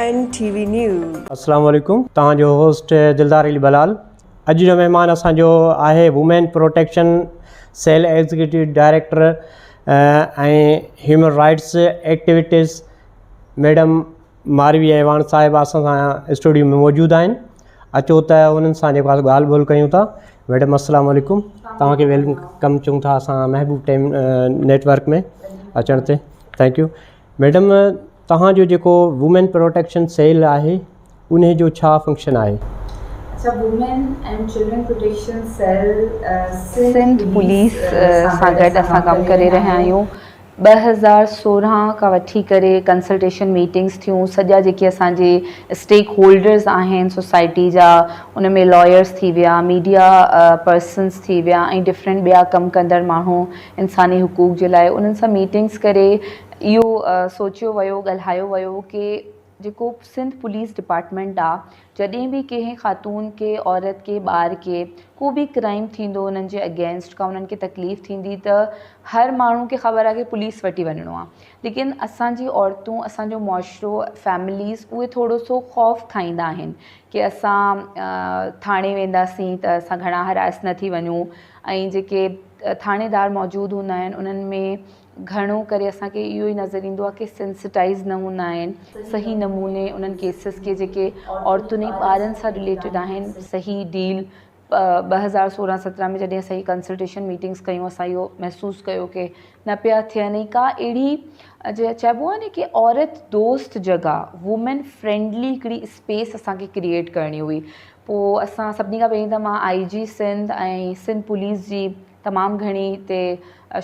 N T V news. السلام عليڪم توهان جو هوسٽ دلدار علي بلال اڄ جو مهمان اسان جو آهي women protection cell executive director ۽ human rights activist madam Marvi Awan صاحب اسان سان اسٽوڊيو ۾ موجود آهن اچو ته انهن سان جيڪو آهي ڳالهه ٻولهه ڪيون ٿا ميڊم السلام عليڪم توهان کي welcome چئون ٿا اسان محبوب ٽائيم نيٽ ورڪ ۾ اچڻ تي thank you madam توهان جو جيڪو وومين پروٽيڪشن سيل آهي انهي جو ڇا فنڪشن آهي؟ اڇا women and children protection cell Sindh police سان گڏ اسان ڪم ڪري رهيا آهيون 2016 کان وٺي ڪري ڪنسلٽيشن ميٽنگس ٿيون سڄا جيڪي اسان جي اسٽيڪ هولڊرز آهن سوسائٽي جا ان ۾ لائرس ٿي ويا ميڊيا پرسنس ٿي ويا ۽ ڊفرنٽ ٻيا ڪم ڪندڙ ماڻهو انساني حقوق جي لاء انهن سان ميٽنگس ڪري اهو سوچيو ويو ڳالهايو ويو ڪي جيڪو سنڌ پوليس ڊپارٽمينٽ آ جڏهن به ڪنهن خاتون کي عورت کي ٻار کي ڪو به ڪرائيم ٿيندو انهن جي اگينسٽ ڪا انهن کي تڪليف ٿيندي ته هر ماڻهو کي خبر آ ڪي پوليس وٽ ئي وڃڻو آ ليڪن اسان جي عورتون اسان جو معاشرو فيمليز اهي ٿورو سو خوف کائيندا آهن ڪي اسان ٿاڻي وينداسين ته اسان گهڻا هراس نه ٿي وڃون ۽ جيڪي ٿاڻيدار موجود هوندا آهن انهن ۾ گهڻو ڪري اسان کي اهو ئي نظر ايندو آهي ڪي سينسٽائز نه هوندا آهن صحيح نموني انهن ڪيسز کي جيڪي عورتن ۽ ٻارن سان رليٽيڊ آهن صحيح ڊيل 2016 17 ۾ جڏهن اسان هي ڪنسلٽيشن ميٽنگس ڪيون اسان اهو محسوس ڪيو ڪي نه پيا ٿين ۽ ڪا اهڙي چئبو آهي نه ڪي عورت دوست جڳهه وومين فرينڊلي هڪڙي اسپيس اسان کي ڪريئيٽ ڪرڻي هئي پوء اسان سڀني کان پهرين ته مان آئي جي سنڌ ۽ سنڌ پوليس جي تمام گهڻي هتي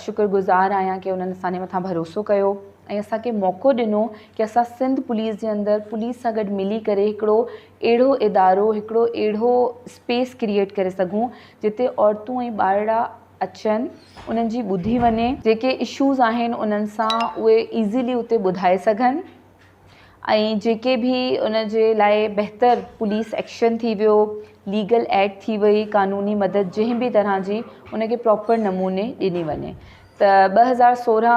شڪر گذار آهيان ڪي انهن اسان جي مٿان ڀروسو ڪيو ۽ اسان کي موقعو ڏنو ڪي اسان سنڌ پوليس جي اندر پوليس سان گڏ ملي ڪري هڪڙو اهڙو ادارو هڪڙو اهڙو اسپيس ڪريئيٽ ڪري سگهون جتي عورتون ۽ ٻارڙا اچن انهن جي ٻڌي وڃي جيڪي اشوز آهن انهن سان اهي ايزيلي اتي ٻڌائي سگهن ۽ جيڪي به ان جي لاء بهتر پوليس ايڪشن ٿي ويو ليگل ايڊ ٿي وئي قانوني مدد جنهن به طرح جي ان کي پراپر نموني ڏني وڃي ته 2016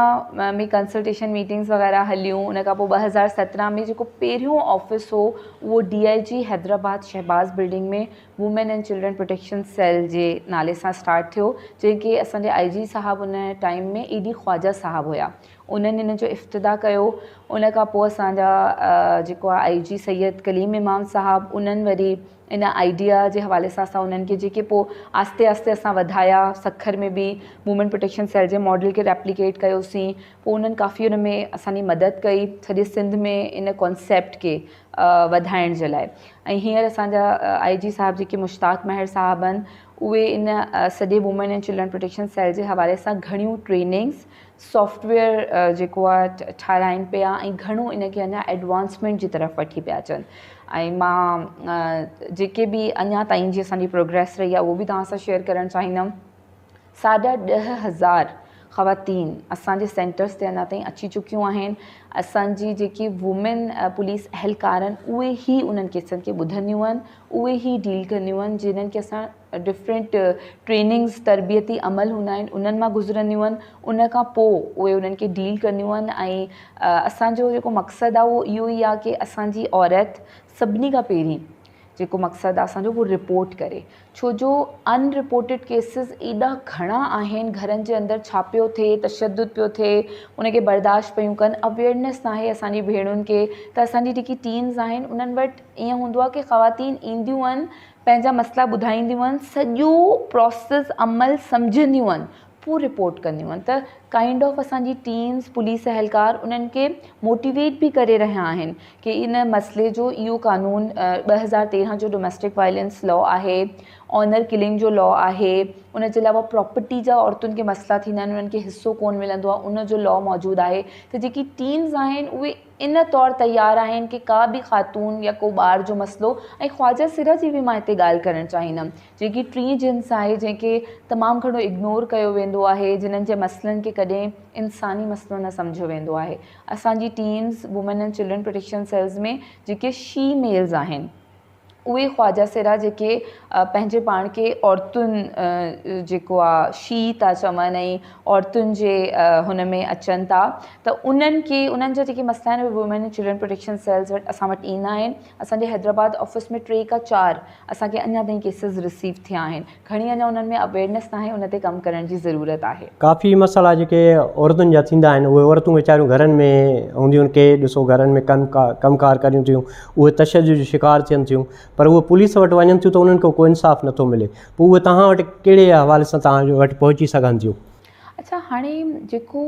۾ ڪنسلٽيشن ميٽنگس وغيره هليون ان کان پوء 2017 ۾ جيڪو پهريون آفيس هو اهو D I G Hyderabad Shahbaz building ۾ women and children protection cell جي نالي سان اسٽارٽ ٿيو جنهن کي اسان جي آئي جي صاحب ان ٽائيم ۾ اي ڊي خواجه صاحب هيا انهن ان جو افتتاح ڪيو ان کان پوء اسان جا جيڪو آهي آئي جي سيد ڪليم امام صاحب انهن وري ان آئيڊيا جي حوالي سان اسان انهن کي جيڪي پوء آهستي آهستي اسان وڌايا سکر ۾ به وومين پروٽيڪشن سيل جي ماڊل کي ريپليڪيٽ ڪيوسين پوء انهن ڪافي ان ۾ اسان جي مدد ڪئي سڄي سنڌ ۾ ان ڪانسيپٽ کي وڌائڻ جي لاء ۽ هينئر اسان جا آئي جي صاحب جيڪي مشتاق مهر صاحب آهن اهي ان سڄي women and children protection cell جي حوالي سان گهڻيون ٽريننگس سافٽ ويئر جيڪو آ ٺاراهين پيا ۽ گهڻو ان کي اڃا ايڊوانسمينٽ جي طرف وٺي پيا اچن ۽ مان جيڪي به اڃا تائين جي اسان جي پروگريس رهي آ اهو به توهان سان شيئر ڪرڻ چاهيندم ساڍا 10,000 خواتين اسان جي سينٽرس تي اڃا تائين اچي چڪيون آهن اسان جي جيڪي وومين پوليس اهلڪار آهن اهي ئي انهن ڪيسن کي ٻڌنديون آهن اهي ئي ڊيل ڪنديون آهن جنهن کي اسان ڊفرنٽ ٽريننگز تربيتي عمل هوندا آهن انهن مان گذرنديون آهن ان کان پوء اهي انهن کي ڊيل ڪنديون آهن ۽ اسان جو جيڪو مقصد آهي اهو اهو ئي آهي ڪي اسان جي عورت سڀني کان پهرين جيڪو مقصد آهي اسان جو اهو رپورٽ ڪري ڇو جو ان رپورٽيڊ ڪيسز ايڏا گهڻا آهن گهرن جي اندر ڇا پيو ٿئي تشدد پيو ٿئي ان کي برداشت پيون ڪن اويئرنيس ناهي اسان جي ڀيڻن کي ته اسان جي جيڪي ٽيمز آهن انهن وٽ ائين هوندو آهي ڪي خواتين اينديون آهن پنهنجا مسئلا ٻڌائينديون آهن سڄو پروسيس عمل سمجهنديون آهن پوء رپورٽ ڪنديون آهن ته ڪائنڊ آف اسان جي ٽيمز پوليس اهلڪار انهن کي موٽيويٽ به ڪري رهيا آهن ڪي ان مسئلي جو اهو قانون 2013 جو ڊوميسٽڪ وائلنس لا آهي آنر ڪلنگ جو لا آهي ان جي علاوه پراپرٽي جا عورتن کي مسئلا ٿيندا آهن انهن کي حصو ڪون ملندو آهي ان جو لا موجود آهي ته جيڪي ٽيمز آهن اهي ان طور تيار آهن ڪي ڪا به خاتون يا ڪو ٻار جو مسئلو ۽ خواجه سرا جي به مان هتي ڳالهه ڪرڻ چاهيندم جيڪي ٽين جنس آهي جنهن کي تمام گهڻو اگنور ڪيو ويندو آهي جنھن جي مسئلن کي ڪڏهن انساني مسئلو نه سمجهيو ويندو آهي اسان جي teams women and children protection cells ۾ جيڪي شي ميلز آهن. اهي خواجه سرا جيڪي پنهنجي پاڻ کي عورتن جيڪو آ شي ٿا چون ۽ عورتن جي هن ۾ اچن ٿا ته انهن کي انهن جا جيڪي مسئلا آهن اهي وومين ۽ چلڊرن پروٽيڪشن سيلز وٽ اسان وٽ ايندا آهن. اسان جي حيدرآباد آفيس ۾ 3 کان 4 اسان کي اڃا تائين ڪيسز رسيو ٿيا آهن. گهڻي اڃا انهن ۾ اويئرنيس ناهي ان تي ڪم ڪرڻ جي ضرورت آهي. ڪافي مسئلا جيڪي عورتن جا ٿيندا آهن اهي عورتون ويچاريون گهرن ۾ هونديون آهن ڪي ڏسو گهرن ۾ ڪم ڪم ڪار ڪريون ٿيون اهي تشدد جو شڪار ٿين ٿيون پر اهي پوليس وٽ وڃن ٿيون ته انهن کي ڪو انصاف نٿو ملي پوء اهي توهان وٽ ڪهڙي حوالي سان توهان وٽ پهچي سگهن ٿيون؟ اڇا هاڻي جيڪو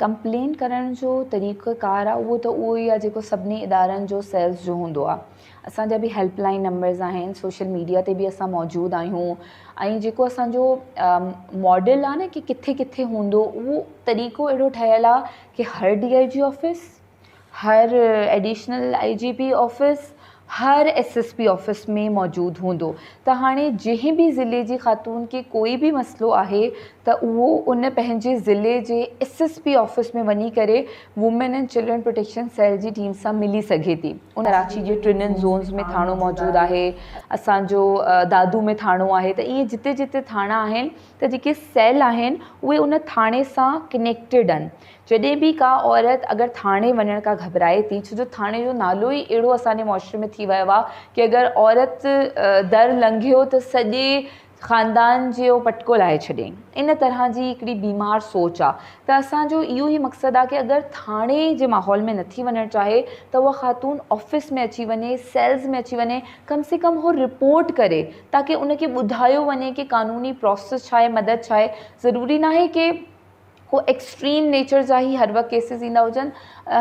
ڪمپلين ڪرڻ جو طريقو ڪار آهي اهو ته اهو ئي آهي جيڪو سڀني ادارن جو سيلز جو هوندو آهي. اسان جا به هيلپ لائن نمبرز آهن سوشل ميڊيا تي به اسان موجود آهيون ۽ جيڪو اسان جو ماڊل آهي نه ڪي ڪٿي ڪٿي هوندو اهو طريقو اهڙو ٺهيل آهي ڪي هر ڊي I جي آفيس هر ايڊيشنل I جي پي آفيس هر ايس ايس پي آفيس ۾ موجود هوندو ته هاڻي جنهن به ضلعي جي خاتون کي ڪوئي به مسئلو آهي ته اهو ان پنهنجي ضلعي جي ايس ايس پي آفيس ۾ وڃي ڪري women and children protection cell جي ٽيم سان ملي سگهي ٿي. ڪراچي جي ٽنهن زونز ۾ ٿاڻو موجود آهي، اسان جو دادو ۾ ٿاڻو آهي ته ائين جتي جتي ٿاڻا آهن ته جيڪي سيل آهن اهي ان ٿاڻي سان ڪنيڪٽيڊ آهن. جڏهن به ڪا عورت اگر ٿاڻي وڃڻ کان گهٻرائي ٿي ڇو جو ٿاڻي جو نالو ئي اهڙو اسان جي معاشري ۾ ٿي ويو آهي ڪي اگر عورت در لنگهيو ته سڄي خاندان جو پٽڪو لاهي ڇڏيائين. ان طرح جي هڪڙي بيمار سوچ آ ته اسان جو اهو ئي مقصد آ ڪي اگر ٿاڻي جي ماحول ۾ نٿي وڃڻ چاهي ته اها خاتون آفيس ۾ اچي وڃي سيلز ۾ اچي وڃي ڪم سي ڪم هو رپورٽ ڪري تاڪي ان کي ٻڌايو وڃي ڪي قانوني پروسيس ڇا آهي مدد ڇا آهي ضروري ناهي ڪي ڪو ايڪسٽريم نيچر جا ئي هر وقت ڪيسز ايندا هجن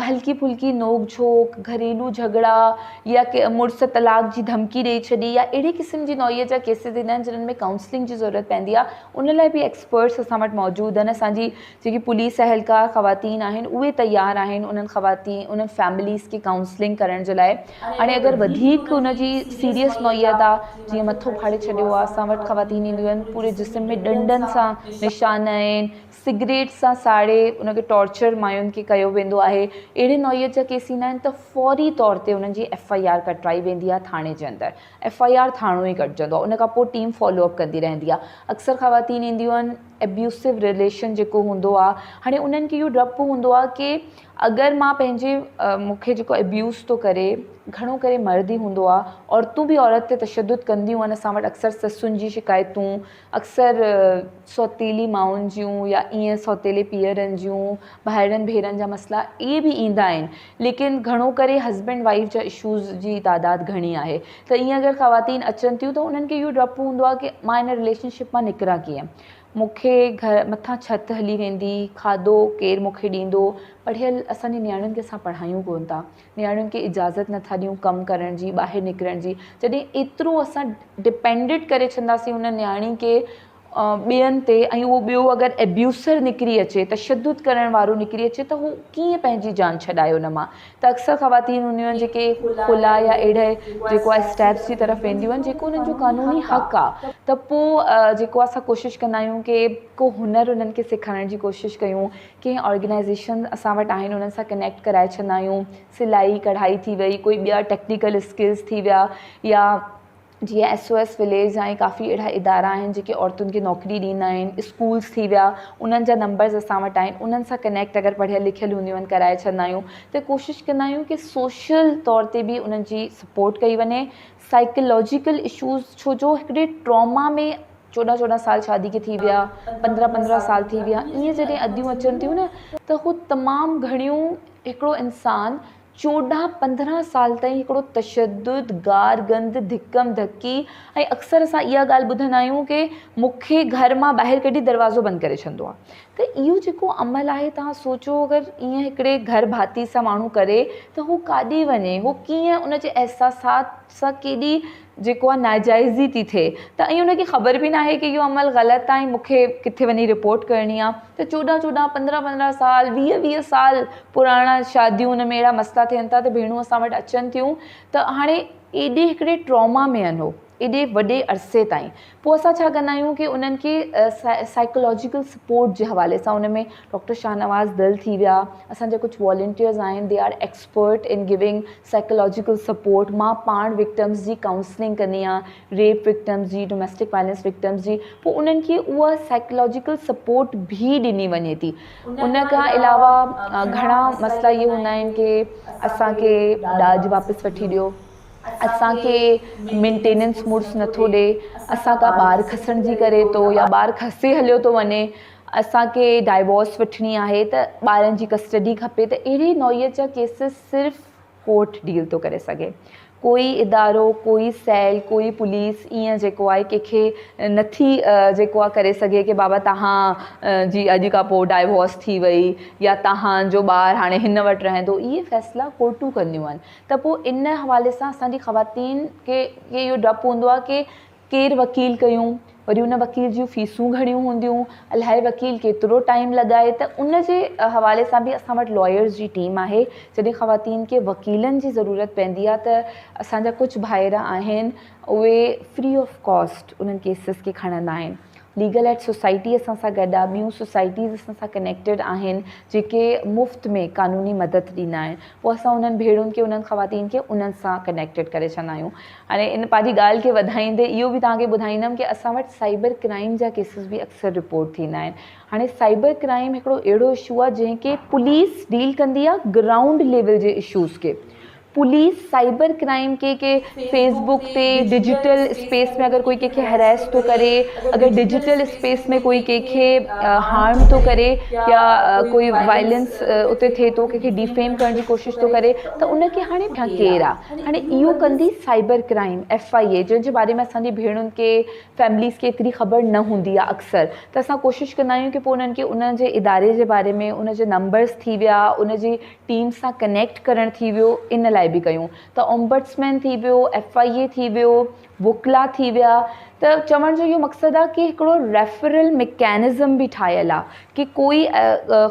هلڪي ڦلڪي نوڪ جهوڪ گهريلو جهڳڙا يا ڪي مڙس طلاق جي ڌمڪي ڏئي ڇڏي يا اهڙي قسم جي نوعيت جا ڪيسز ايندا آهن جنھن ۾ ڪائونسلنگ جي ضرورت پوندي آهي ان لاء به ايڪسپرٽس اسان وٽ موجود آهن اسان جي جيڪي پوليس اهلڪار خواتين آهن اهي تيار آهن انهن خواتين انهن فيمليز کي ڪائونسلنگ ڪرڻ جي لاء هاڻي اگر وڌيڪ ان جي سيريس نوعيت آهي جيئن مٿو ڦاڙي ڇڏيو آهي اسان وٽ خواتين اينديون آهن پوري جسم ۾ ڏنڊن سان نشان آهن سگريٽ سان ساڙي ان کي ٽارچر ماين کي ڪيو ويندو آهي اهڙي نوعيت جا ڪيس ايندا آهن ته فوري طور تي انهن جي ايف I R ڪٽرائي ويندي آهي ٿاڻي جي اندر ايف I R ٿاڻو ئي ڪٽجندو آهي ان کان پوء ٽيم فالو اپ ڪندي رهندي آهي اڪثر خواتين اينديون آهن ابيوسو رليشن جيڪو هوندو آهي هاڻي انهن کي اهو ڊپ هوندو آهي ڪي اگر مان پنهنجي مون کي جيڪو ابيوز ٿو ڪري گهڻو ڪري مرد ئي هوندو آهي عورتون به عورت تي تشدد ڪنديون آهن اسان وٽ اڪثر سسن جي شڪايتون اڪثر سوتيلي مائن جون يا ائين سوتيلي پيئرن جون ڀائرن ڀينرن جا مسئلا اهي به ايندا آهن ليڪن گهڻو ڪري هسبينڊ وائيف جا اشوز جي تعداد گهڻي آهي ته ائين اگر خواتين اچن ٿيون ته انهن کي اهو ڊپ هوندو آهي ڪي مان ان رليشن شپ مان نڪران ڪيئن مون کي گهر مٿان ڇت هلي ويندي، کاڌو ڪير مون کي ڏيندو، پڙهيل اسان جي نياڻين کي اسان پڙهايون ڪونه ٿا، نياڻين کي اجازت نٿا ڏيون ڪم ڪرڻ جي، ٻاهر نڪرڻ جي، جڏهن ايترو اسان ڊپينڊڊ ڪري ڇڏنداسين ان نياڻي کي ٻين تي ۽ اهو ٻيو اگر ابيوسر نڪري اچي، تشدد ڪرڻ وارو نڪري اچي ته هو ڪيئن پنهنجي جان ڇڏائي ان مان ته اڪثر خواتين هونديون آهن جيڪي خلع يا اهڙي جيڪو آهي اسٽيپس جي طرف وينديون آهن جيڪو انهن جو قانوني حق آهي ته پوء جيڪو اسان ڪوشش ڪندا آهيون ڪي ڪو هنر انهن کي سيکارڻ جي ڪوشش ڪيون ڪنهن آرگنائيزيشن اسان وٽ آهن انهن سان ڪنيڪٽ ڪرائي ڇڏندا آهيون سلائي ڪڙهائي ٿي وئي ڪوئي ٻيا ٽيڪنيڪل اسڪلز ٿي ويا يا جيئن ايس او ايس وليج ۽ ڪافي اهڙا ادارا آهن جيڪي عورتن کي نوڪري ڏيندا آهن اسڪولس ٿي ويا انهن جا نمبرز اسان وٽ آهن انهن سان ڪنيڪٽ اگر پڙهيل لکيل هونديون آهن ڪرائي ڇڏندا آهيون ته ڪوشش ڪندا آهيون ڪي سوشل طور تي به انهن جي سپورٽ ڪئي وڃي سائيڪلاجيڪل اشوز ڇو جو هڪڙي ٽراما ۾ 14 14 سال شادي کي ٿي ويا 15 15 سال ٿي ويا ائين جڏهن اديون اچن ٿيون نه ته هو تمام گهڻيون هڪڙو انسان 14 15 سال تائين هڪڙو تشدد، گار گند، ڌڪم ڌڪي ۽ اڪثر اسان اها ڳالهه ٻڌندا آهيون ڪي مون کي گهر مان ٻاهر ڪڍي دروازو بند ڪري ڇڏندو آهي ته اهو جيڪو عمل آهي توهان سوچو اگر ائين هڪڙي گهر ڀاتي سان ماڻهو ڪري ته هو ڪاڏي وڃي هو ڪيئن ان جي احساسات سان ڪيڏي جيڪو آهي ناجائزي ٿي ٿئي ته ۽ ان کي خبر به ناهي ڪي اهو عمل غلط آهي ۽ مون کي ڪٿي وڃي رپورٽ ڪرڻي آهي ته 14 14 15 15 سال 20 20 سال پراڻا شاديون ان ۾ اهڙا مسئلا ٿين ٿا ته ڀيڻون اسان وٽ اچن ٿيون ته هاڻي ايڏي هڪڙي ٽراما ۾ آهن هو ايڏي وڏي عرصي تائين. پوء اسان ڇا ڪندا آهيون ڪي انهن کي سائيڪالاجيڪل سپورٽ جي حوالي سان ان ۾ ڊاڪٽر شاهنواز دل ٿي ويا، اسان جا ڪجهه والنٽيئرز آهن they are expert in giving psychological support. مان پاڻ وڪٽمز جي ڪائونسلنگ ڪندي آهيان، ريپ وڪٽمز جي، ڊوميسٽڪ وائلنس وڪٽمز جي، پوء انهن کي اها سائيڪالاجيڪل سپورٽ به ڏني وڃي ٿي. ان کان علاوه گهڻا مسئلا اهي هوندا آهن ڪي اسان کي ڏاج واپس وٺي ڏيو، اسان کي مينٽيننس مڙس نٿو ڏي، اسان کان ٻار کسڻ جي ڪري ٿو يا ٻار کسي هليو ٿو وڃي، اسان کي ڊائيورس وٺڻي آهي ته ٻارن جي ڪسٽڊي کپي ته اهڙي نوعيت جا ڪيسز صرف ڪورٽ ڊيل ٿو ڪري سگهي. ڪوئي ادارو، ڪوئي سيل، ڪوئي پوليس ائين جيڪو آهي ڪنهن کي نٿي جيڪو آهي ڪري سگهي ڪي بابا توهان جي اڄ کان پوء ڊائيورس ٿي وئي يا توهان جو ٻار هاڻي هن وٽ رهندو. اهي فيصلا ڪورٽون ڪنديون آهن. ته پوء ان حوالي سان اسان جي خواتين کي اهو ڊپ هوندو آهي ڪي ڪير وڪيل ڪيون، وري ان وڪيل جون فيسون گهڻيون هونديون، الائي وڪيل ڪيترو ٽائيم لڳائي ته ان جي حوالي سان به اسان وٽ لائرز جي ٽيم آهي. جڏهن خواتين کي وڪيلن جي ضرورت پوندي آهي ته اسان جا ڪجهه ڀائر آهن اهي فري آف ڪاسٽ انهن ڪيسز کي کڻندا آهن. ليگل ايڊ سوسائٽي اسان سان گڏ آهي، ٻيون سوسائٽيز اسان سان ڪنيڪٽيڊ آهن جيڪي مفت ۾ قانوني مدد ڏيندا آهن. پوء اسان انهن ڀيڻن کي انهن خواتين کي انهن سان ڪنيڪٽيڊ ڪري ڇڏندا آهيون. هاڻي ان پنهنجي ڳالهه کي وڌائيندي اهو به توهان کي ٻڌائيندم ڪي اسان وٽ سائبر ڪرائيم جا ڪيسز به اڪثر رپورٽ ٿيندا آهن. هاڻي سائبر ڪرائيم هڪڙو اهڙو اشو آهي جنهن کي پوليس ڊيل ڪندي آهي گرائونڊ ليول جي اشوز کي. پوليس سائبر ڪرائيم کي ڪي فيس بڪ تي ڊجيٽل اسپيس ۾ اگر ڪوئي ڪنهن کي هريس ٿو ڪري، اگر ڊجيٽل اسپيس ۾ ڪوئي ڪنهن کي هارم ٿو ڪري يا ڪوئي وائلنس اتي ٿئي ٿو، ڪنهن کي ڊيفيم ڪرڻ جي ڪوشش ٿو ڪري ته ان کي هاڻي ڪير آ هاڻي اهو ڪندي cyber crime F I A جنهن جي باري ۾ اسان جي ڀيڻن کي فيمليز کي ايتري خبر نه هوندي آ اڪثر ته اسان ڪوشش ڪندا آهيون ڪي پوء انهن کي ان جي اداري جي باري ۾ ان جي نمبرز ٿي ويا ان جي ٽيم سان ڪنيڪٽ ڪرڻ ٿي ويو ان لاء به ڪيون ته اومبڊسمين ٿي ويو، ايف I اي ٿي ويو، وڪلا ٿي ويا ته چوڻ جو اهو مقصد آهي ڪي هڪڙو ريفرل مڪينزم به ٺاهيل آهي ڪي ڪوئي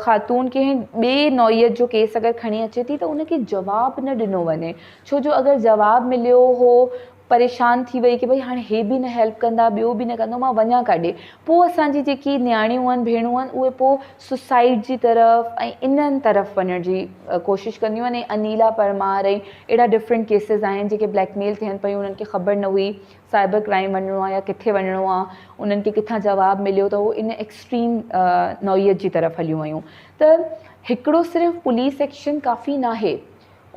خاتون ڪنهن ٻي نوعيت جو ڪيس اگر کڻي اچي ٿي ته ان کي جواب نه ڏنو وڃي ڇو جو اگر جواب مليو هو پريشان ٿي وئي ڪي ڀئي هاڻي هي به نه هيلپ ڪندا ٻيو به نه ڪندو مان وڃان ڪاڏي پوء اسان جي جيڪي نياڻيون آهن ڀيڻون آهن اهي پوء سوسائيڊ جي طرف ۽ انهن طرف وڃڻ جي ڪوشش ڪنديون آهن ۽ انيلا پرمار ۽ اهڙا ڊفرنٽ ڪيسز آهن جيڪي بليڪ ميل ٿين پيون انهن کي خبر نه هئي سائبر ڪرائيم وڃڻو آهي يا ڪٿي وڃڻو آهي انهن کي ڪٿان جواب مليو ته هو ان ايڪسٽريم نوعيت جي طرف هليون ويون ته هڪڙو صرف پوليس ايڪشن ڪافي ناهي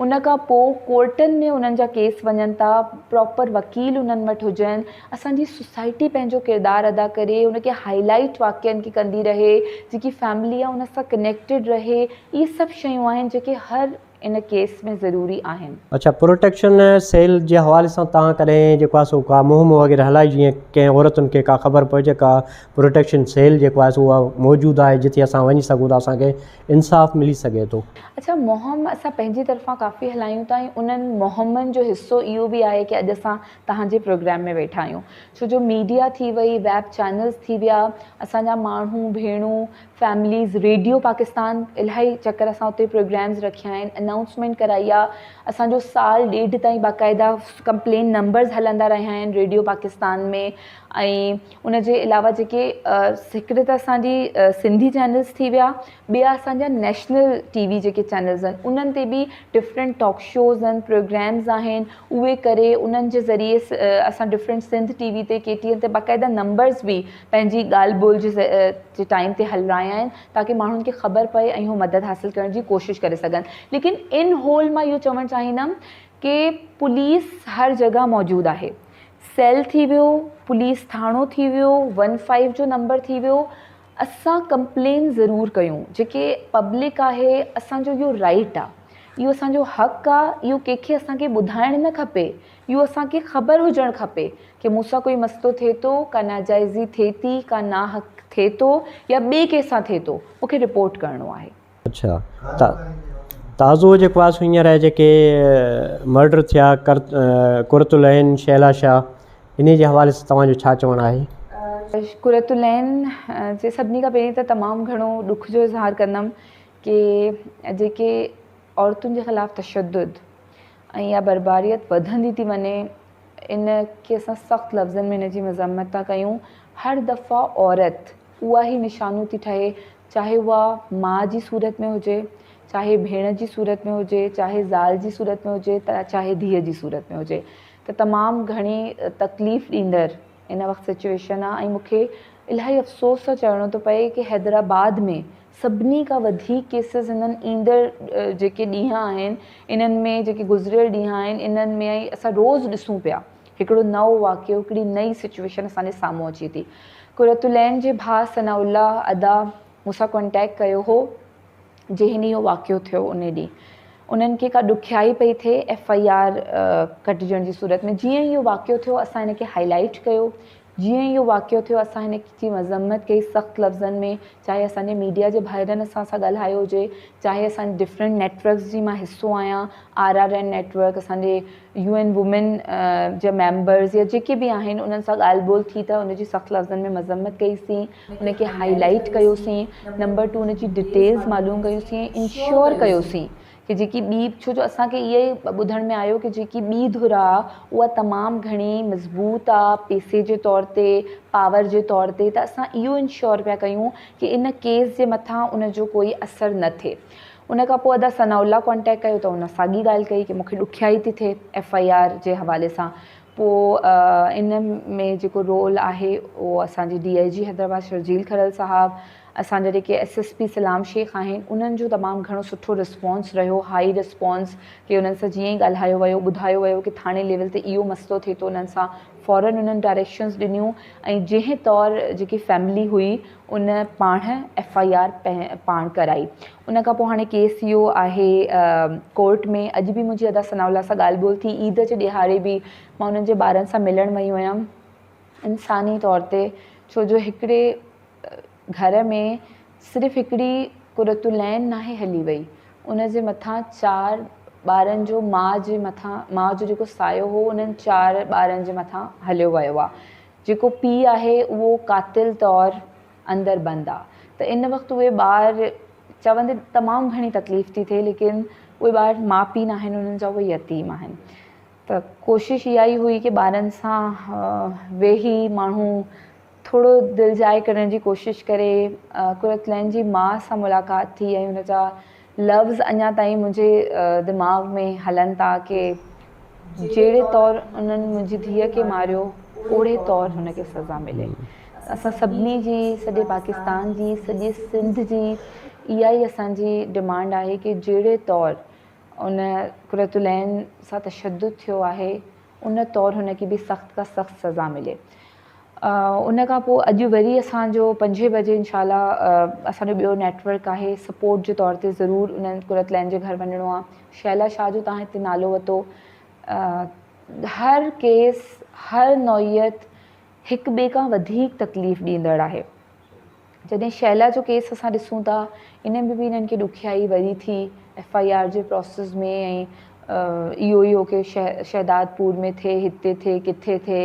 ان کان پوء ڪورٽن ۾ انهن جا ڪيس وڃن ٿا، پراپر وڪيل انهن وٽ هجن، اسان جي سوسائٽي پنهنجو ڪردار ادا ڪري، ان کي هائي لائيٽ واقعن کي ڪندي رهي، جيڪي فيملي آهي ان سان ڪنيڪٽيڊ رهي، اهي سڀ شيون آهن جيڪي هر ان ڪيس ۾ ضروري آهن. اڇا پروٽيڪشن سيل جي حوالي سان توهان ڪڏهن جيڪو آهي سو ڪا مهم وغيره هلائي جيئن ڪنهن عورتن کي ڪا خبر پئجي ڪا پروٽيڪشن سيل جيڪو آهي سو اها موجود آهي جتي اسان وڃي سگهون ٿا اسان کي انصاف ملي سگهي ٿو. اڇا مهم اسان پنهنجي طرفان ڪافي هلايون ٿا ۽ انهن مهمن جو حصو اهو به آهي ڪي اڄ اسان توهان جي پروگرام ۾ ويٺا آهيون ڇو جو ميڊيا ٿي وئي ويب چينلز ٿي ويا اسان جا ماڻهو ڀيڻون فيمليز ريڊيو پاڪستان الاهي چڪر اسان اتي پروگرامز رکيا آهن انائونسمينٽ ڪرائي آهي اسان جو سال ڏيڍ تائين باقاعده ڪمپلين نمبرز هلندا رهيا آهن ريڊيو پاڪستان ۾ ۽ ان جي علاوه جيڪي هڪڙي ته اسان جي سنڌي چينلز ٿي ويا ٻيا اسان جا نيشنل ٽي وي جيڪي چينلز آهن انهن تي به ڊفرنٽ ٽاڪ شوز آهن پروگرامز آهن اهي ڪري انهن جي ذريعي اسان ڊفرنٽ سنڌ ٽي وي تي ڪي ٽي اين تي باقاعده نمبرز به پنهنجي ڳالهه ٻولهه جي ٽائيم تي هلرايا آهن تاڪه ماڻهن کي خبر پئي ۽ هو مدد حاصل ڪرڻ جي ڪوشش ڪري سگهن ليڪن ان هول مان اهو چوڻ چاهيندم ڪي پوليس هر جڳهه موجود آهي سيل ٿي ويو، پوليس ٿاڻو ٿي ويو، ون فائيو جو نمبر ٿي ويو، اسان ڪمپلين ضرور ڪيون، جيڪي پبلڪ آهي اسان جو اهو رائيٽ آ، اهو اسان جو حق آ، اهو ڪنهن کي اسان کي ٻڌائڻ نه کپي، اهو اسان کي خبر هجڻ کپي ڪي مون سان ڪوئي مسئلو ٿئي ٿو، ڪا ناجائزي ٿئي ٿي، ڪا ناحق ٿئي ٿو يا ٻئي ڪنهن سان ٿئي ٿو، مون کي رپورٽ ڪرڻو آهي. اڇا تازو جيڪو آهي سو هينئر جيڪي مرڊر ٿيا قرت العين شهلا شاهه انهي جي حوالي سان توهان جو ڇا چوڻ آهي؟ قرت العين جي سڀني کان پهرين ته تمام گهڻو ڏک جو اظهار ڪندم ڪي جيڪي عورتن جي خلاف تشدد ۽ اها برباريت وڌندي ٿي وڃي ان کي اسان سخت لفظن ۾ ان جي مذمت ٿا ڪيون. هر دفعا عورت اها ئي نشانو ٿي ٺهي، چاهي اها ماء جي صورت ۾ هجي، چاهي ڀيڻ جي صورت ۾ هجي، چاهي زال جي صورت ۾ هجي ته چاهي ڌيء جي صورت ۾ هجي. ته تمام گهڻي تڪليف ڏيندڙ ان وقت سچويشن آ ۽ مون کي الاهي افسوس سان چوڻو ٿو پئي ڪي حيدرآباد ۾ سڀني کان وڌيڪ ڪيسز هنن ايندڙ جيڪي ڏينهن آهن انهن ۾ جيڪي گذريل ڏينهن آهن انهن ۾ اسان روز ڏسون پيا هڪڙو نئون واقعو هڪڙي نئين سچويشن اسان جي سامهون اچي ٿي. قرة العين جي ڀاء ثناء الله ادا مون سان ڪانٽيڪٽ ڪيو هو جنهن ڏينهن اهو واقعو ٿيو ان ڏينهن انهن کي ڪا ڏکيائي پئي ٿئي ايف I R ڪٽجڻ جي صورت ۾ جيئن ئي اهو واقعو ٿيو اسان ان کي هائي لائيٽ ڪيو جيئن ئي اهو واقعو ٿيو اسان هن جي مذمت ڪئي سخت لفظن ۾ چاهي اسان جي ميڊيا جي ڀائرن اسان سان ڳالهايو هجي چاهي اسان ڊفرنٽ نيٽورڪس جي مان حصو آهيان آر آر اين نيٽورڪ اسان جي يو اين وومين جا ميمبرز يا جيڪي به آهن انهن سان ڳالهه ٻولهه ٿي ته ان جي سخت لفظن ۾ مذمت ڪئي سين ان کي هائي لائيٽ ڪيوسين نمبر ٽو ان جي ڊيٽيلز معلوم ڪيوسين انشور ڪيوسين ڪي جيڪي ٻي ڇو جو اسان کي اهو ئي ٻڌڻ ۾ آيو ڪي جيڪي ٻي ڌر آ اها تمام گهڻي مضبوط آ پيسي جي طور تي پاور جي طور تي ته اسان اهو انشور پيا ڪيون ڪي ان ڪيس جي مٿان ان جو ڪوئي اثر نه ٿئي. ان کان پوء ادا ثناء الله ڪانٽيڪٽ ڪيو ته ان ساڳي ڳالهه ڪئي ڪي مون کي ڏکيائي ٿي ٿئي ايف I R جي حوالي سان پوء ان ۾ جيڪو رول آهي اهو اسان جي ڊي I جي حيدرآباد شرجيل کرل صاحب اسان جا جيڪي ايس ايس پي سلام شيخ آهن انهن جو تمام گهڻو سٺو رسپانس رهيو هائي رسپانس ڪي انهن سان جيئن ئي ڳالهايو ويو ٻڌايو ويو ڪي ٿاڻي ليول تي اهو مسئلو ٿئي ٿو انهن سان فورن انهن ڊائريڪشنز ڏنيون ۽ جنهن طور جيڪي فيملي هئي ان پاڻ ايف I R پاڻ ڪرائي ان کان پوء هاڻي ڪيس اهو آهي ڪورٽ ۾ اڄ به منهنجي ادا ثناء الله سان ڳالهه ٻولهه ٿي عيد جي ڏهاڙي به مان انهن جي ٻارن سان ملڻ وئي هيم انساني طور تي ڇو جو هڪڙي گهر ۾ صرف هڪڙي قرة العين ناهي هلي وئي ان جي مٿان چار ٻارن جو ماء جي مٿان ماء جو جيڪو سايو هو انهن چار ٻارن جي مٿان هليو ويو آ جيڪو پيء آهي اهو قاتل طور اندر بند آ ته ان وقت اهي ٻار چوندي تمام گهڻي تڪليف ٿي ٿئي ليڪن اهي ٻار ماء پيء ناهن انهن جا اهي يتيم آهن ته ڪوشش اها ئي هئي ڪي ٻارن سان ويهي ماڻهو ٿورو دلجاء ڪرڻ جي ڪوشش ڪري. قرت العين جي ماء سان ملاقات ٿي ۽ ان جا لفظ اڃا تائين منهنجي دماغ ۾ هلن ٿا ڪي جهڙي طور انهن منهنجي ڌيء کي ماريو اوڙي طور هن کي سزا ملي. اسان سڀني جي سڄي پاڪستان جي سڄي سنڌ جي اها ئي اسان جي ڊمانڊ آهي ڪي جهڙي طور ان قرت العين سان تشدد ٿيو آهي ان طور هن کي به سخت کان سخت سزا ملي. ان کان پوء اڄ وري اسان جو پنجين بجي انشاء الله اسان جو ٻيو نيٽ ورڪ آهي سپورٽ جي طور تي ضرور انهن قرت العين جي گهر وڃڻو آهي. شهلا شاهه جو تهان هتي نالو ورتو هر ڪيس هر نوعيت هڪ ٻئي کان وڌيڪ تڪليف ڏيندڙ آهي. جڏهن شهلا جو ڪيس اسان ڏسون ٿا ان ۾ به انهن کي ڏکيائي وري ٿي ايف I R جي پروسيس ۾ ۽ اهو ئي هو ڪي شهدادپور ۾ ٿئي هتي ٿئي ڪٿي ٿئي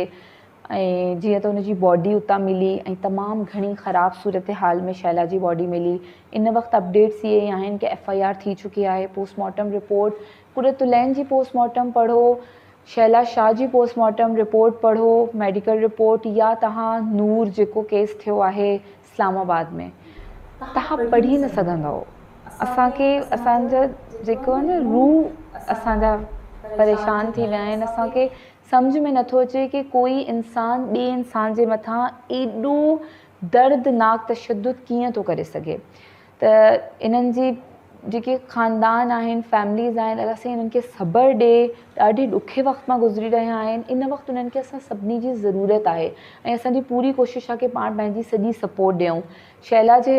۽ جيئن ته ان جي باڊي اتان ملي ۽ تمام گهڻي خراب صورتحال ۾ شهلا جي باڊي ملي ان وقت اپڊيٽس اهي ئي آهن ڪي ايف I R ٿي چڪي آهي پوسٽ مارٽم رپورٽ قرت العين جي پوسٽ مارٽم پڙهو شهلا شاهه جي پوسٽ مارٽم رپورٽ پڙهو، ميڊيڪل رپورٽ يا توهان نور جيڪو ڪيس ٿيو آهي اسلام آباد ۾ توهان پڙهي نه سگهندؤ اسان کي اسان جا جيڪو آهي نه روح اسان جا پريشان ٿي ويا آهن اسان کي سمجهه ۾ نٿو اچي ڪي ڪوئي انسان ٻئي انسان جي مٿان ايڏو دردناڪ تشدد ڪيئن ٿو ڪري سگهي ته انهن جي جيڪي خاندان آهن فيمليز آهن الله سائين انهن کي صبر ڏي ڏاڍي ڏکي وقت مان گذري رهيا آهن ان وقت انهن کي اسان سڀني جي ضرورت آهي ۽ اسان جي پوري ڪوشش آهي ڪي پاڻ پنهنجي سڄي سپورٽ ڏيون شيلا جي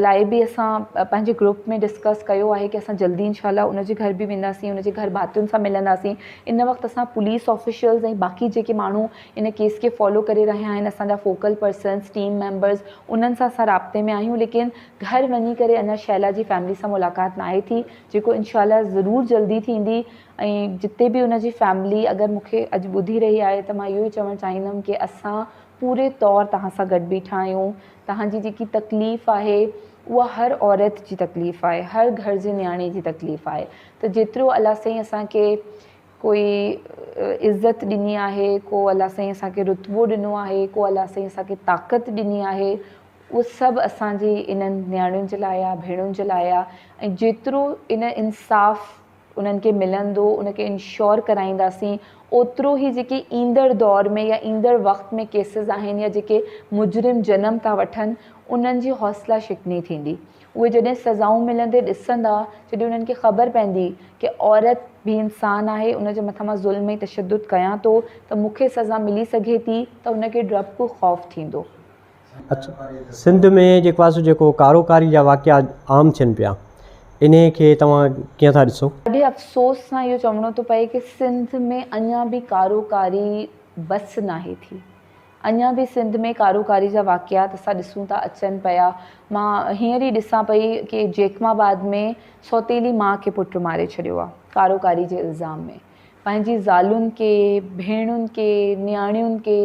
لاء به اسان پنهنجي گروپ ۾ ڊسڪس ڪيو آهي ڪي اسان جلدي انشاء الله ان جي گهر به وينداسين ان جي گهر ڀاتين سان ملنداسين ان وقت اسان پوليس آفيشلز ۽ باقي جيڪي ماڻهو ان ڪيس کي فالو ڪري رهيا آهن اسان جا فوڪل پرسنس ٽيم ميمبرز انهن سان اسان رابطي ۾ آهيون ليڪن گهر وڃي ڪري اڃا شهلا جي فيملي سان ملاقات ناهي ٿي جيڪو انشاء الله ضرور جلدي ٿيندي ۽ جتي به ان جي فيملي اگر مون کي اڄ ٻڌي رهي آهي ته مان اهو ئي چوڻ چاهيندم ڪي اسان پوري طور توهان سان گڏ بيٺا آهيون توهان جي جيڪي تڪليف آهي اها هر عورت جي تڪليف آهي هر گهر جي نياڻي جي تڪليف آهي ته جيترو الله سائين اسان کي ڪوئي عزت ڏني آهي، ڪو الله سائين اسان کي رتبو ڏنو آهي، ڪو الله سائين اسان کي طاقت ڏني آهي، اهو سڀ اسان جي انهن نياڻين جي لاء آ، ڀيڻن جي لاء آ ۽ جيترو ان انصاف انهن کي ملندو، ان کي انشور ڪرائينداسين، اوترو ئي جيڪي ايندڙ دور ۾ يا ايندڙ وقت ۾ ڪيسز آهن يا جيڪي مجرم جنم ٿا وٺن، انهن جي حوصلا شڪني ٿيندي. اهي جڏهن سزائون ملندي ڏسندا، جڏهن انهن کي خبر پوندي ڪي عورت به انسان آهي، ان جي مٿان مان ظلم ۽ تشدد ڪيان ٿو ته مون کي سزا ملي سگهي ٿي ته ان کي ڊپ خوف ٿيندو. اڇا سنڌ ۾ جيڪو آهي سو جيڪو ڪارو ڪاري جا واقعا عام ٿين پيا انهي کي توهان ڪيئن ٿا ڏسو؟ ڏاڍي افسوس سان اهو چوڻو ٿو پئي ڪي سنڌ ۾ اڃا به ڪارو ڪاري بس ناهي ٿي. اڃا به سنڌ ۾ ڪارو ڪاري جا واقعات اسان ڏسون ٿا اچن پيا. مان هينئر ئي ڏسان پئي ڪي جيڪم آباد ۾ سوتيلي ماء کي پٽ ماري ڇڏيو آ ڪارو ڪاري جي الزام ۾. پنهنجي زالن کي، ڀيڻن کي، نياڻين کي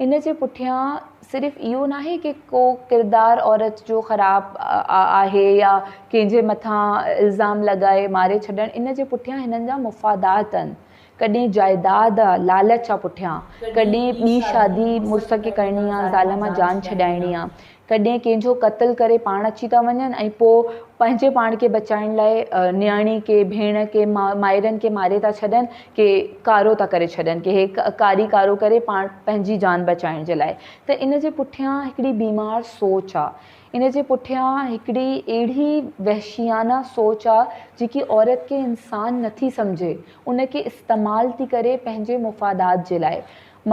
ان جي پٺيان صرف اهو ناهي ڪي ڪو ڪردار عورت جو خراب آهي يا ڪنهن جي مٿان الزام لڳائي ماري ڇڏڻ ان جي پٺيان هنن جا مفادات آهن. ڪڏهن جائيداد آ، لالچ آ پٺيان، ڪڏهن ٻي شادي مڙس کي ڪرڻي آ، زال مان جان ڇڏائڻي آ، ڪڏهن ڪنهن جو قتل ڪري پاڻ اچي ٿا وڃن ۽ پوء پنهنجي پاڻ کي بچائڻ لاء نياڻي کي، ڀيڻ کي، مائرن کي ماري ٿا ڇڏن ڪي ڪارو ٿا ڪري ڇڏن ڪي هي ڪاري ڪارو ڪري پاڻ پنهنجي جان بچائڻ جي لاء ته ان جي پٺيان هڪڙي بيمار سوچ آ. ان جي پٺيان هڪڙي اهڙي وحشيانه سوچ آ جيڪي عورت کي انسان نٿي سمجهي ان کي استعمال ٿي ڪري پنهنجي مفادات جي لاء.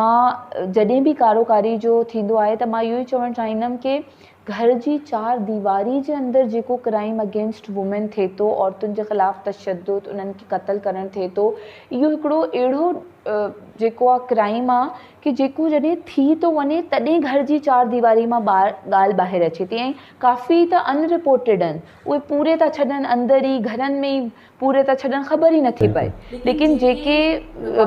مان جڏهن به ڪارو ڪاري جو ٿيندو آهي ته مان اهو ئي چوڻ چاهيندم ڪي گهر جي چار ديواري جي اندر جيڪو ڪرائيم اگينسٽ وومين ٿئي ٿو عورتن جي خلاف تشدد انهن کي قتل ڪرڻ ٿئي ٿو اهو هڪڙو اهڙو جيڪو آ ڪرائيم آ ڪي جيڪو جڏهن ٿي ٿو وڃي تڏهن گهر جي چار ديواري مان ٻاهر ڳالهه ٻاهر اچي ٿي ۽ ڪافي ته ان رپورٽيڊ آهن اهي پوري ٿا ڇڏن اندر ئي گهرن ۾ ئي پوري ٿا ڇڏن خبر ئي نٿي پئي ليڪن جيڪي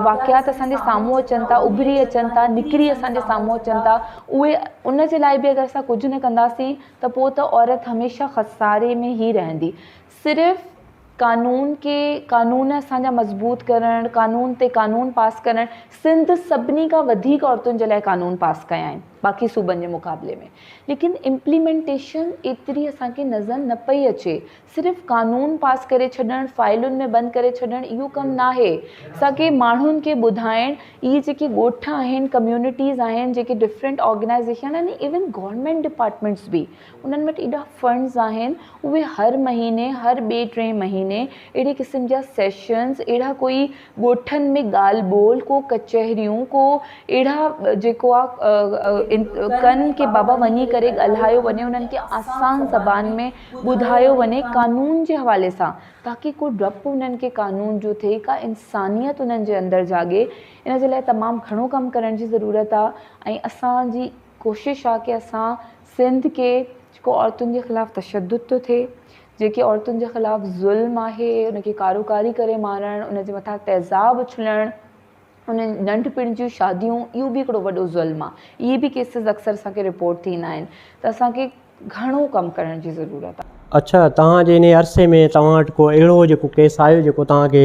واقعات اسان جي سامهون اچن ٿا اڀري اچن ٿا نڪري اسان جي سامهون اچن ٿا اهي ان جي لاء به اگر اسان ڪجهه نه ڪنداسين ته پوء ته عورت هميشه خساري ۾ ئي رهندي صرف قانون کي قانون اسان جا مضبوط ڪرڻ قانون تي قانون پاس ڪرڻ سنڌ سڀني کان وڌيڪ عورتن جي لاء قانون پاس ڪيا آهن باقي صوبن جي مقابلي ۾ ليڪن امپليمينٽيشن ايتري اسان کي نظر نه پئي اچي صرف قانون پاس ڪري ڇڏڻ فائلن ۾ بند ڪري ڇڏڻ اهو ڪم ناهي اسان کي ماڻهن کي ٻڌائڻ اهي جيڪي ڳوٺ آهن ڪميونٽيز آهن جيڪي ڊفرنٽ آرگنائزيشن آهن ايون گورنمينٽ ڊپارٽمينٽس به انهن وٽ ايڏا فنڊز آهن اهي هر مهيني هر ٻئي ٽئين مهيني اهڙي قسم جا سيشنز اهڙا ڪوئي ڳوٺن ۾ ڳالهه ٻولهه ڪو ڪچهريون ڪو اهڙا جيڪو آ ڪن ڪي بابا وڃي ڪري ڳالهايو وڃي انهن کي آسان زبان ۾ ٻڌايو وڃي قانون جي حوالي سان تاڪي ڪو ڊپ انهن کي قانون جو ٿئي ڪا انسانيت انهن جي اندر جاڳي ان جي لاء تمام گهڻو ڪم ڪرڻ جي ضرورت آ ۽ اسان جي ڪوشش آ ڪي اسان سنڌ کي جيڪو عورتن جي خلاف تشدد ٿو ٿئي جيڪي عورتن جي خلاف ظلم آهي ان کي ڪارو ڪاري ڪري مارڻ ان جي مٿان تيزاب اڇلڻ ان ننڍپڻ جون شاديون اهو به هڪڙو وڏو ظلم آ اهي به ڪيسز اڪثر اسان کي رپورٽ ٿيندا آهن ته اسان کي گهڻو ڪم ڪرڻ جي ضرورت آ. اڇا توهان جي انهي عرصي ۾ توهان وٽ ڪو اهڙو جيڪو ڪيس آيو جيڪو توهان کي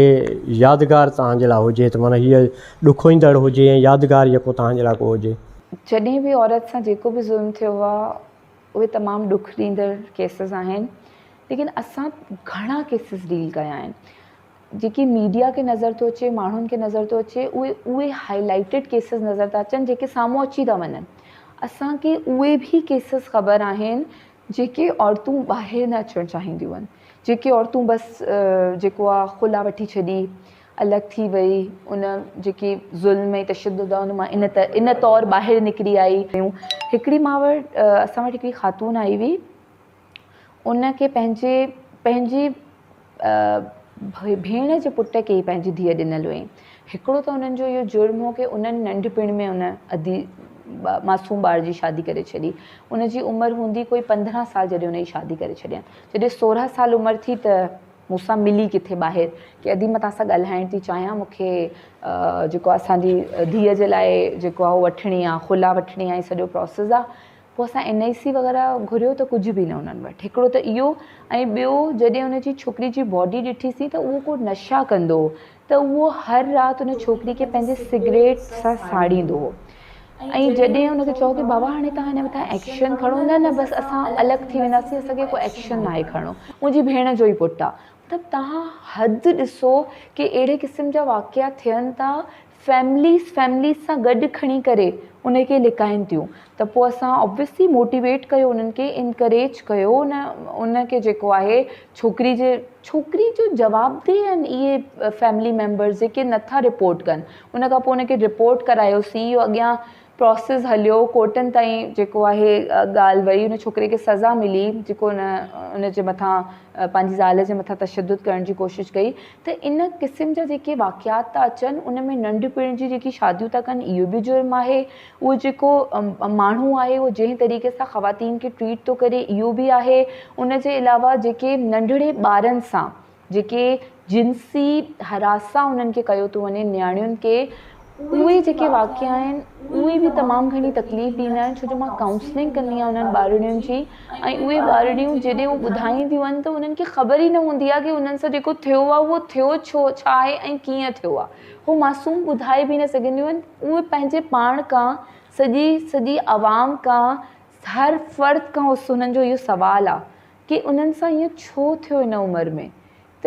يادگار توهان جي لاء هجي ته معنيٰ هيء ڏکوئيندڙ هجي ۽ يادگار جيڪو توهان جي لاء ڪو هجي. جڏهن به عورت سان جيڪو به ظلم ٿيو آ اهي تمام ڏک ڏيندڙ ڪيسز آهن ليڪن اسان گهڻا ڪيسز ڊيل ڪيا آهن جيڪي ميڊيا کي نظر ٿو اچي ماڻهن کي نظر ٿو اچي اهي اهي هائي لائيٽيڊ ڪيسز نظر ٿا اچن جيڪي سامهون اچي ٿا وڃن اسان کي اهي به ڪيسز خبر آهن جيڪي عورتون ٻاهر نه اچڻ چاهينديون آهن جيڪي عورتون بس جيڪو آ خلا وٺي ڇڏي الڳ ٿي وئي ان جيڪي ظلم ۽ تشدد آ ان مان ان ان طور ٻاهر نڪري آئي. هڪڙي مان وٽ اسان وٽ هڪڙي خاتون آئي هئي ان کي پنهنجي پنهنجي ڀيڻ جي پٽ کي ئي پنهنجي ڌيء ڏنل هئي هڪڙو ته انهن جو اهو جرم هو ڪي انهن ننڍپڻ ۾ ان ادي معصوم ٻار جي شادي ڪري ڇڏي ان جي عمر هوندي ڪوئي 15 سال جڏهن ان جي شادي ڪري ڇڏيان جڏهن 16 سال عمر ٿي ته مون سان ملي ڪٿي ٻاهر ڪي ادي مان توهان سان ڳالهائڻ ٿي چاهيان مون کي جيڪو اسان جي ڌيء جي لاء جيڪو آهي اهو وٺڻي آهي خلا وٺڻي آهي سڄو پروسيس آهي. پوء اسان اين آء سي وغيره گهريو ته ڪجهه به نه انهن وٽ هڪڙو ته اهو ۽ ٻيو جڏهن ان جي ڇوڪري جي باڊي ڏٺيسين ته اهو ڪو نشا ڪندو هو ته اهو هر رات ان ڇوڪري کي پنهنجي سگريٽ سان ساڙيندو هو ۽ جڏهن ان کي چئو ڪي بابا هاڻي توهان هن مٿان ايڪشن کڻو نه نه بس اسان الڳ ٿي وينداسين اسان کي ڪو ايڪشن ناهي کڻڻو منهنجي ڀيڻ جو ئي پٽ آهي مطلب توهان حد ڏسو ڪي اهڙي قسم جا واقعا ٿين ٿا فيمليز فيمليز سان گڏ کڻي ڪري ان کي لڪائن ٿيون ته پوء اسان آبويسلي موٽيويٽ ڪيو انهن کي انڪريج ڪيو ان ان کي جيڪو آهي ڇوڪري جي ڇوڪري جو جوابده آهن اهي فيملي ميمبرز جيڪي نٿا رپورٽ ڪن ان کان پوء ان کي رپورٽ ڪرايوسين اهو اڳيان پراسيس هليو ڪورٽن تائين جيڪو آهي ڳالهه وئي ان ڇوڪري کي سزا ملي جيڪو ان ان جي مٿان پنهنجي زال جي مٿان تشدد ڪرڻ جي ڪوشش ڪئي ته ان قسم جا جيڪي واقعات ٿا اچن ان ۾ ننڍپڻ جي جيڪي شاديون ٿا ڪن اهو به جرم آهي اهو جيڪو ماڻهو آهي اهو جنهن طريقي سان خواتين کي ٽريٽ ٿو ڪري اهو به آهي ان جي علاوه جيڪي ننڍڙي ٻارن سان جيڪي جنسي هراسان انهن کي ڪيو ٿو وڃي نياڻين کي اهي جيڪي واقعا آهن اهي به تمام گهڻي تڪليف ڏيندا آهن ڇو جو مان ڪائونسلنگ ڪندي آهيان انهن ٻارڙين جي ۽ اهي ٻارڙيون جڏهن هو ٻڌائينديون آهن ته انهن کي خبر ئي نه هوندي آهي ڪي انهن سان جيڪو ٿيو آهي اهو ٿيو ڇو ڇا آهي ۽ ڪيئن ٿيو آهي هو معصوم ٻڌائي به نه سگهنديون آهن اهي پنهنجي پاڻ کان سڄي سڄي عوام کان هر فرد کان انهن جو اهو سوال آهي ڪي انهن سان ائين ڇو ٿيو ان عمر ۾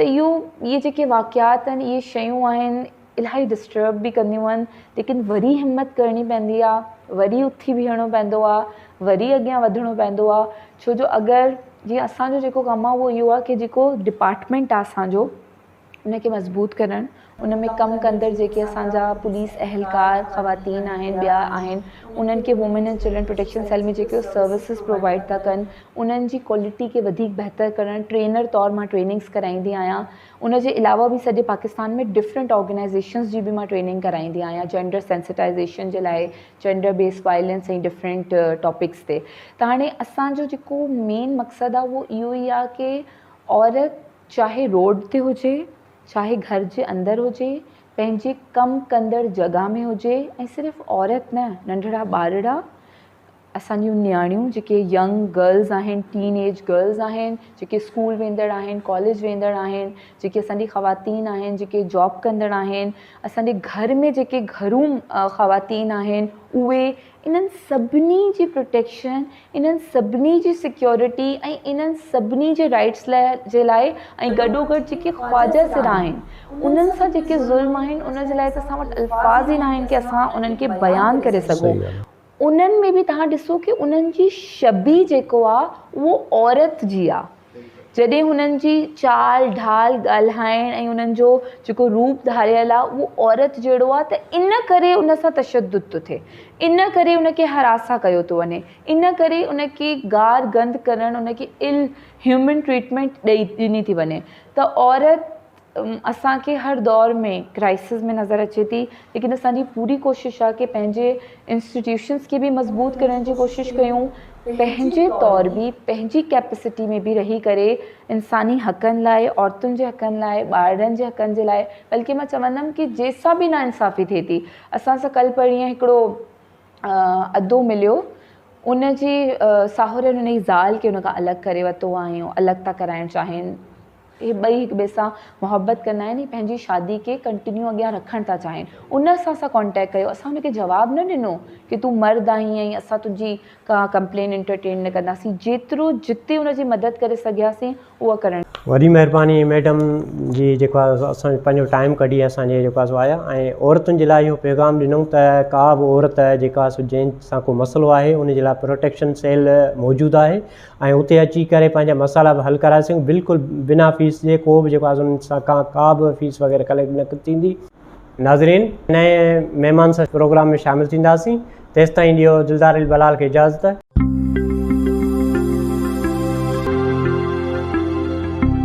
ته اهو اهي جيڪي واقعات آهن اهي شيون آهن الاهي ڊسٽرب به ڪنديون آهن ليڪن وري همت ڪرڻي پوندي آهي وري اٿي بيهڻو پوندو آهي وري اڳيان وڌڻو پوندو آهي ڇو جو اگر جيئن اسانجو جيڪو ڪم آهي اهو اهو آهي ڪي جيڪو ڊپارٽمينٽ آهي اسانجو ان کي مضبوط ڪرڻ ان ۾ ڪم ڪندڙ جيڪي اسان جا پوليس اهلڪار خواتين آهن ٻيا آهن انهن کي women and children protection cell ۾ جيڪي سروسز پرووائيڊ ٿا ڪن انهن جي ڪوالٽي کي وڌيڪ بهتر ڪرڻ ٽرينر طور مان ٽريننگس ڪرائيندي آهيان ان جي علاوه به سڄي پاڪستان ۾ ڊفرنٽ آرگنائيزيشنس جي به مان ٽريننگ ڪرائيندي آهيان جينڊر سينسٽائيزيشن جي لاء gender base violence ۽ different topics تي ته هاڻي اسان جو جيڪو مين مقصد آهي اهو اهو ئي آهي ڪي عورت چاهي روڊ تي هجي، چاهي گهر جي اندر هجي، پنهنجي ڪم ڪندڙ جڳهه ۾ هجي ۽ صرف عورت نه ننڍڙا ٻارڙا، اسان جون نياڻيون جيڪي ينگ گرلز آهن، ٽين ايج گرلز آهن، جيڪي اسڪول ويندڙ آهن، ڪاليج ويندڙ آهن، جيڪي اسان جي خواتين آهن، جيڪي جاب ڪندڙ آهن، اسان جي گهر ۾ جيڪي گهرو خواتين آهن اهي انهن سڀني جي پروٽيڪشن، انهن سڀني جي سيڪيورٽي ۽ انهن سڀني جي رائيٽس لاء جي لاء ۽ گڏوگڏ جيڪي خواجه سرا آهن انهن سان جيڪي ظلم آهن ان جي لاء ته اسان وٽ الفاظ ئي ناهن ڪي اسان انهن کي بيان ڪري سگهون انهن ۾ به توهان ڏسو ڪي انهن جي شبيهه جيڪو آهي اهو عورت جي آهي. جڏهن هنن جي چال ڍال، ڳالهائڻ ۽ انهن جو جيڪو روپ ڌاريل آهي اهو عورت جهڙو آهي ته ان ڪري ان سان تشدد ٿو ٿئي، ان ڪري ان کي هراسان ڪيو ٿو وڃي، ان ڪري ان کي گار گند ڪرڻ، ان کي ال هيومن ٽريٽمينٽ ڏئي ڏني ٿي وڃي ته عورت اسان کي هر دور ۾ ڪرائسز ۾ نظر اچي ٿي ليڪن اسان جي پوري ڪوشش آهي ڪي پنهنجي انسٽيٽيوشنس کي به مضبوط ڪرڻ جي ڪوشش ڪيون پنهنجي طور به پنهنجي ڪيپسٽي ۾ به رهي ڪري انساني حقن لاء عورتن جي حقن لاء ٻارڙن جي حقن جي لاء بلڪه مان چوندم ڪي جنهن سان به ناانصافي ٿئي ٿي اسان سان ڪل پرينء هڪڙو ادو مليو ان جي ساهرن ان جي زال کي ان کان الڳ ڪري ورتو آهي ۽ الڳ ٿا ڪرائڻ چاهين اهي ٻئي هڪ ٻئي سان محبت ڪندا آهن ۽ پنهنجي شادي کي ڪنٽينيو اڳيان رکڻ ٿا چاهين. ان اسان سان ڪانٽيڪٽ ڪيو. اسان ان کي جواب نه ڏنو ڪي تون مرد آهين ۽ اسان تنهنجي ڪا ڪمپلين انٽرٽين نه ڪنداسين. جيترو جتي ان جي مدد ڪري سگهياسين اها ڪرڻ. وڏي مهرباني ميڊم جي جيڪو آهي اسان پنهنجو ٽائيم ڪڍي اسان جي جيڪو آهي سو آيا ۽ عورتن جي لاء اهو پيغام ڏنو ته ڪا به عورت جيڪا سو جنهن سان ڪو مسئلو آهي ان جي لاء پروٽيڪشن سيل موجود آهي ۽ اتي اچي ڪري پنهنجا مسئلا به حل ڪرائي سگهون بلڪل بنا فيس جي ڪو به جيڪو آهي انهن سان کان ڪا به فيس وغيره ڪليڪٽ نه ٿيندي. ناظرين نئين مهمان سان پروگرام ۾ شامل ٿينداسين تيستائين ڏيو دلدار علي بلال کي اجازت.